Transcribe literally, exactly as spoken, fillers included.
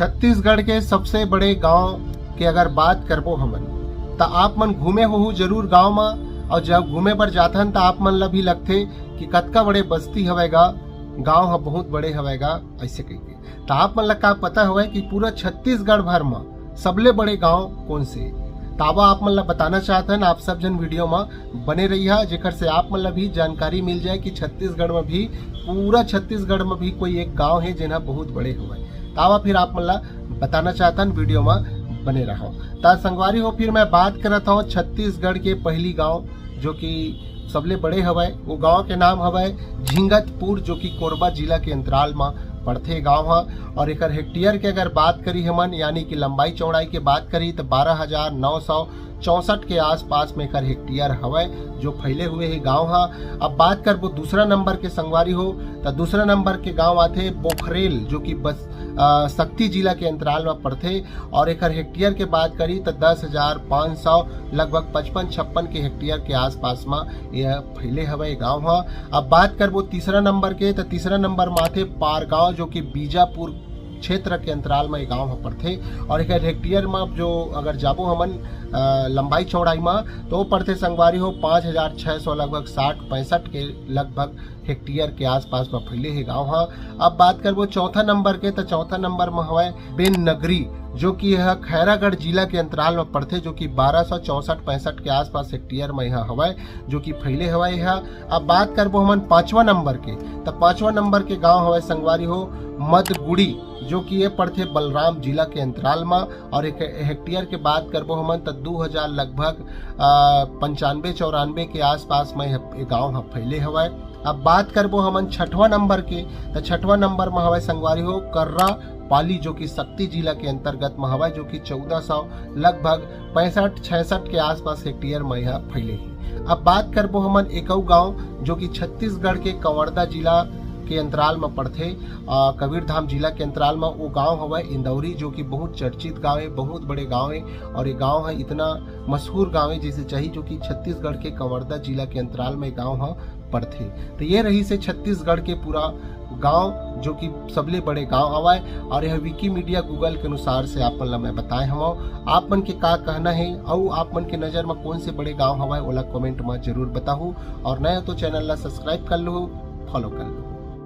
छत्तीसगढ़ के सबसे बड़े गांव के अगर बात करबो हमन, त आप मन घूमे होहू जरूर गांव म, और जब घूमे बर जाथन त आप मन ला भी लगथे कि कतका बड़े बस्ती हवय गा, गांव ह बहुत बड़े हवय गा, ऐसे कहिके। त आप मन ला का पता हवय कि पूरा छत्तीसगढ़ भर म सबले बड़े गांव कौन से? त आवा आप मन ला बताना चाहत हन, आप सब झन वीडियो म बने रहिहा, जेकर से आप मन ला भी जानकारी मिल जाए कि छत्तीसगढ़ म भी, पूरा छत्तीसगढ़ म भी कोई एक गांव हे जेन ह बहुत बड़े हवय। त आवा फिर आप मन ला बताना चाहत हन, वीडियो म बने रहो। त संगवारी हो, फिर मैं बात करत हूँ छत्तीसगढ़ के पहली गांव जो कि सबले बड़े हवय, वो गांव के नाम हवय झिंगतपुर, जो कि कोरबा जिला के अंतराल म पड़थे गांव ह। और एकर हेक्टेयर के अगर बात करी हमन, यानी कि लंबाई चौड़ाई के बात करी, तो बारह हजार नौ सौ चौसठ के आसपास में एकर हेक्टेयर हवय, जो फैले हुए हे गांव ह। अब बात करबो दूसरा नंबर के संगवारी हो, तो दूसरा नंबर के गांव आथे बोखरेल, जो कि बस, अ, सक्ती जिला के अंतराल म पड़थे। और एकर हेक्टेयर के बात करी, तो दस हजार पाँच सौ, लगभग पचपन छप्पन के हेक्टेयर के आसपास म यह फैले हवय गांव ह। अब बात करबो तीसरा नंबर के, तो तीसरा नंबर म आथे पारगांव, जो कि बीजापुर क्षेत्र के अंतराल म ये गांव ह पड़थे। और एकर हेक्टेयर म जो अगर जाबो हमन, अ, लंबाई चौड़ाई म, तो वो पड़थे संगवारी हो पाँच हजार छह सौ, लगभग साठ पैंसठ के लगभग हेक्टेयर के आसपास म फैले हे गांव ह। अब बात करबो चौथा नंबर के, तो चौथा नंबर म हवय बेन नगरी, जो कि यह खैरागढ़ जिला के अंतराल म पड़थे, जो कि बारह सौ चौसठ पैंसठ के आसपास हेक्टेयर म यह हवय, जो कि फैले हवय यह। अब बात करबो हमन पांचवा नंबर के, त पांचवा नंबर के गांव हवय संगवारी हो मदगुड़ी, जो कि ये पड़थे बलराम जिला के अंतराल म। और एक हेक्टेयर के बात करबो हमन, त दू हजार लगभग, अ, पंचानबे चौरानबे के आसपास म यह, ये गांव ह फैले हवय। अब बात करबो हमन छठवां नंबर के, त छठवां नंबर म हवय संगवारी हो कर्रा पाली, जो कि सक्ती जिला के अंतर्गत म हवय, जो कि चौदह सौ, लगभग पैंसठ छियासठ के आसपास हेक्टेयर म यह फैले हे। अब बात करबो हमन एकऊ गांव, जो कि छत्तीसगढ़ के कवर्धा जिला के अंतराल म पड़थे, अ, कबीरधाम जिला के अंतराल म वो गांव हवय इंदौरी, जो कि बहुत चर्चित गांव हे, बहुत बड़े गांव हे। और ये गांव ह इतना मशहूर गांव हे जैसे चाही, जो कि छत्तीसगढ़ के कवर्धा जिला के अंतराल म ये गांव ह पड़थे। तो ये रहिसे छत्तीसगढ़ के पूरा गांव, जो कि सबले बड़े गांव हवय। और यह विकिमीडिया, Google के अनुसार से आप मन ला मैं बताए हवं। आप मन के का कहना हे, अउ आप मन के नजर म कौन से बड़े गांव हवय, ओला comment म जरूर बताहू। और नए हो तो channel ला subscribe कर लो, follow कर लो।